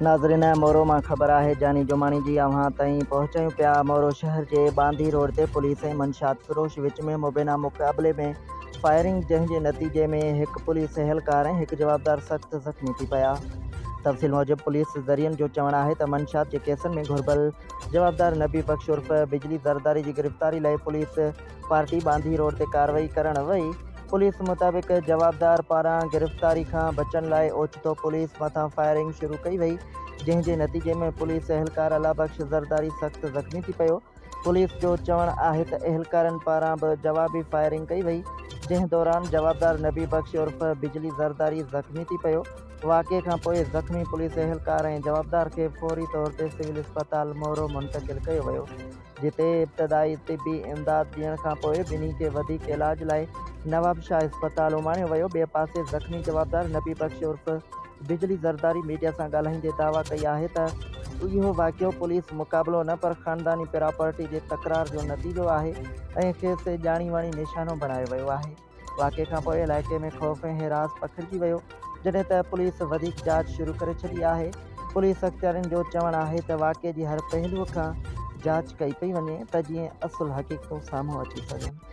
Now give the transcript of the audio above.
ناظرين مورو مان خبر آهي جاني جماڻي جي اوهان تائين پهچايون پيا مورو شهر جي ٻانڌي روڊ تي پوليس ۽ منشيات فروش وچ ۾ مبينا مقابلي ۾ فائرنگ جنهن جي نتيجي ۾ هڪ پوليس اهلڪار ۽ هڪ جوابدار سخت زخمي ٿي پيا تفصيل موجب پوليس ذريعن جو چوڻ آهي ته منشيات جي ڪيسن ۾ گهربل جوابدار نبي بخش عرف بجلي زرداري جي گرفتاري لاء پوليس پارٽي ٻانڌي روڊ تي ڪارروائي ڪرڻ وئي، پوليس مطابق جوابدار پاران گرفتاري کان بچڻ لاء اوچتو پوليس مٿان فائرنگ شروع ڪئي وئي، جنهن جي نتيجي ۾ پوليس اهلڪار الله بخش زرداري سخت زخمي ٿي پيو، پوليس جو چوڻ آهي ته اهلڪارن پاران به جوابي فائرنگ ڪئي وئي، جنهن دوران جوابدار نبي بخش عرف بجلي زرداري زخمي ٿي پيو، واقعي کانپوء زخمي پوليس اهلڪار ۽ جوابدار کي فوري طور تي سول اسپتال مورو منتقل ڪيو ويو. جتي ابتدائي طبي امداد ڏيڻ کانپوء ٻنهي کي وڌيڪ علاج لاء نوابشاهه اسپتال اماڻيو ويو. ٻئي پاسي زخمي جوابدار نبي بخش عرف بجلي زرداري ميڊيا سان ڳالهائيندي دعويٰ ڪئي آهي ته اهو واقعو پوليس مقابلو نه پر خانداني پراپرٽي جي تڪرار جو نتيجو آهي ۽ کيس ڄاڻي واڻي نشانو بڻايو ويو آهي. واقعي کانپوء علائقي ۾ خوف ۽ هراس پکڙجي ويو، جڏهن ته پوليس وڌيڪ جاچ شروع ڪري ڇڏي آهي. پوليس اختيارين جو چوڻ آهي ته واقعي جي هر پهلوء کان جاچ ڪئي پئي وڃي ته جيئن اصل حقيقتون سامهون اچي سگهن.